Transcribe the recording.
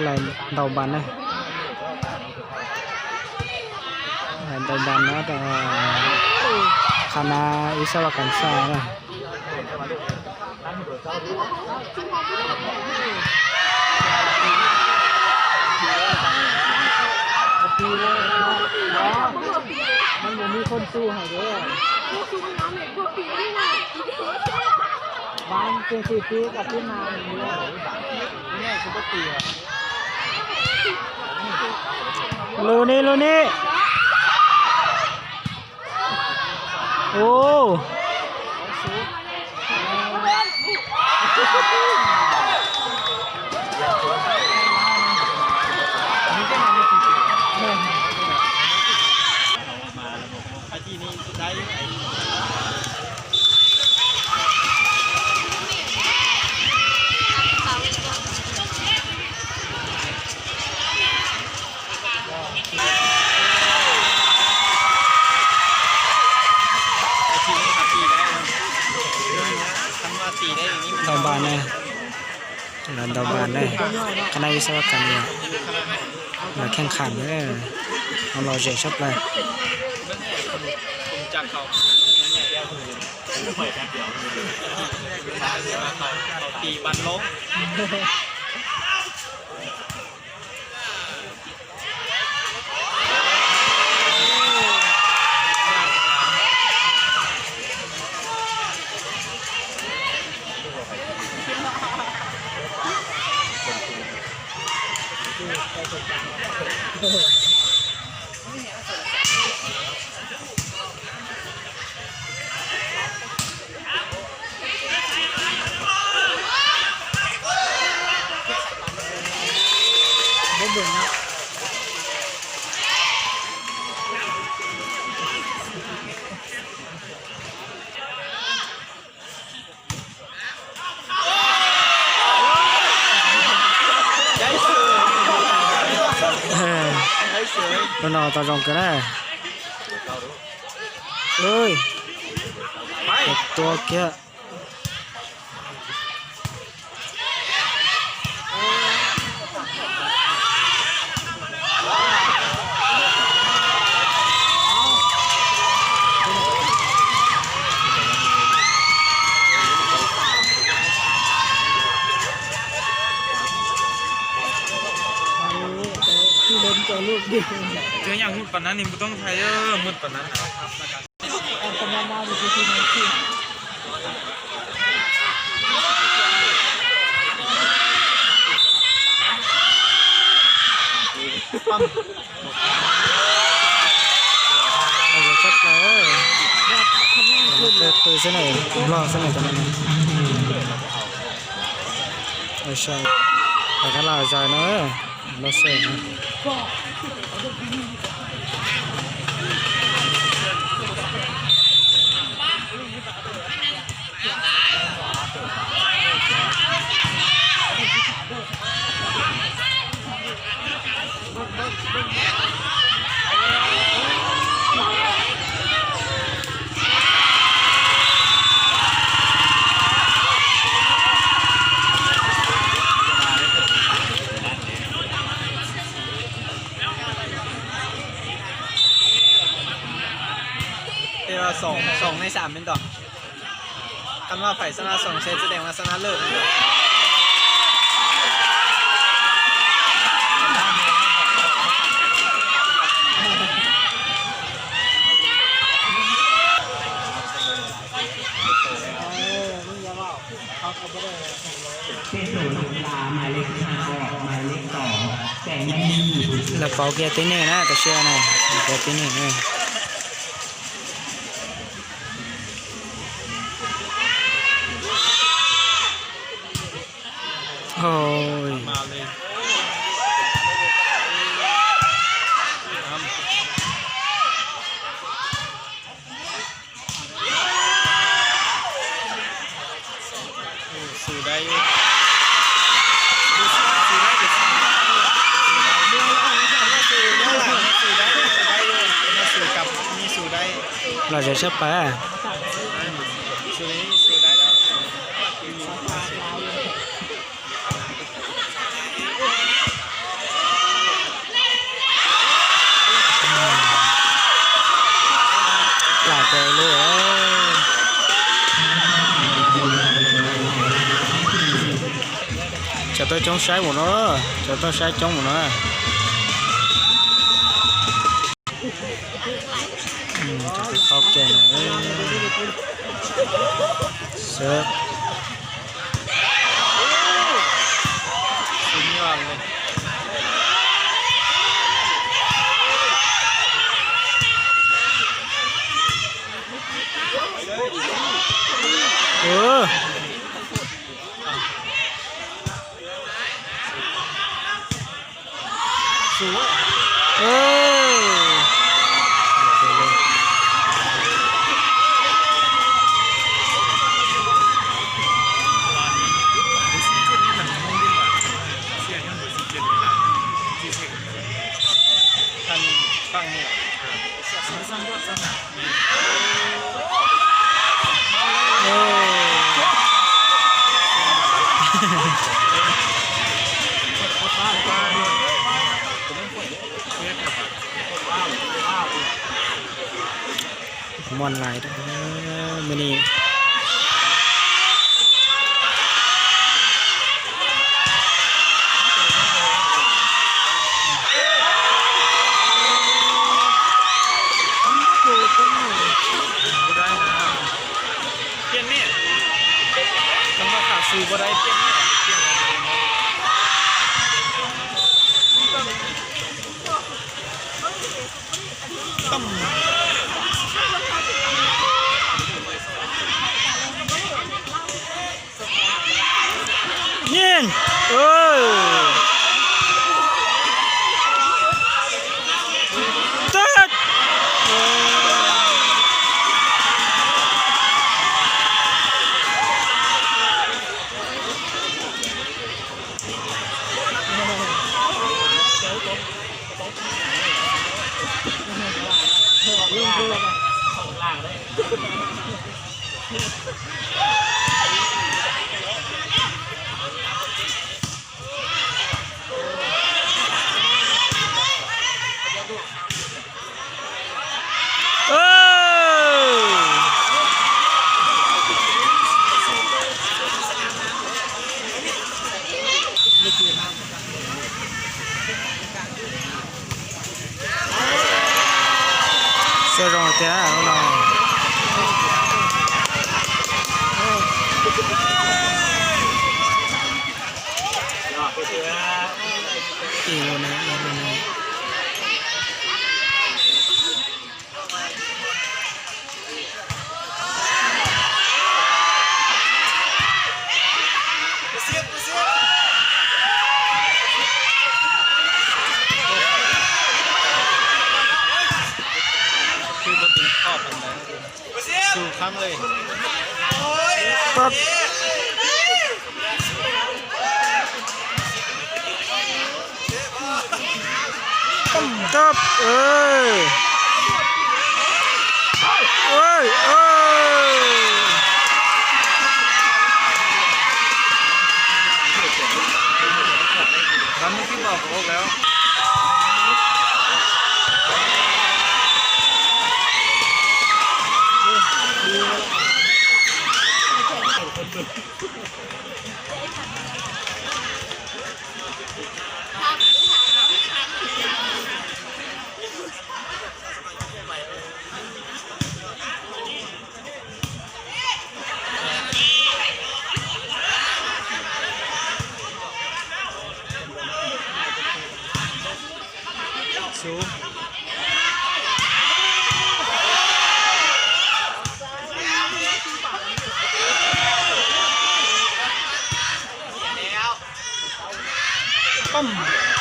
ຫຼາຍເດົາບານເນາະ ຫຼາຍເດົາບານເນາະ ແຕ່ວ່າຄະນະວິສະວະກຳສາເນາະ. ມັນບໍ່ມີຄົນສູ້ໃຫ້ເດີ ບານເປັນສິບປີກໍຂຶ້ນມາເລີຍ ລູນີ້ ລູນີ້. ໂອ້ ເດົາບານເດີ ເດົາບານເດີ ຄະນະວິສະວະກຳເດີ ມາແຂ່ງຂັນເດີ ເຮົາລໍເຈຊັບເລີຍ. ເອີ ໂດນເອົາຕາຈອງກະໄດ້ ເອີຍ ໄປ ຕົວເກຍ. ເຈີຢ່າງໝົດປານນັ້ນນີ້ບໍ່ຕ້ອງຖ່າຍເດີ ໝົດປານນັ້ນນະ. ແຕ່ວ່າສອງ ສອງໃນສາມແມ່ນຕອນ ຄັນວ່າໃຜຊະນະສອງເຊດ ສະແດງວ່າຊະນະເລີດ. ແລ້ວເປົ່າເກຍຕີນີ້ນະ ກະເຊື່ອນະ ເກົາເກຍຕີນີ້ນະ. ໂອ້ຍ ມາເລີຍ ໂອ້ ສູ້ໄດ້ຢູ່ ສູ້ໄດ້ຢູ່ ສູ້ໄດ້ຢູ່ ສູ້ໄດ້ຢູ່ ສູ້ກັບ ມີສູ້ໄດ້ ລາວຈະເຊີບໄປ ສູ້ໄດ້ ສູ້ໄດ້ແລ້ວ. ໂອ້ ເຈົ້າຈົ່ງໃຊ້ໝົດເນາະ ເຈົ້າຕ້ອງໃຊ້ຈົ່ງໝົດເນາະ. ອືມ ຈະໄປເຂົ້າແກ່ນເອີຍ ເສີບ ສຸດຍອດເລີຍ. ເອີ ເອີ ມ່ວນຫຼາຍເດີມື້ນີ້. ບໍ່ໄດ້ນະ ປ່ຽນແມ່ ຄັນວ່າຂາສູ້ບໍ່ໄດ້ ປ່ຽນແມ່ ປ່ຽນເອົາເລີຍເນາະ. ຍິງ ເອີ ເຕີດ ເອີ. ເອີ ເຊໂຣແທ້ເນາະ. ອີກແລ້ວນະ ອີກແລ້ວນະ. ຄືບໍ່ເປັນຂອບປານໃດ. ສູ້ຄ້ຳເລີຍ. ປັບ ຕັບ ເອີ ເອີຍ ເອີຍ. ຕອນນີ້ຄືບອກອອກແລ້ວ. ປັ້ມ.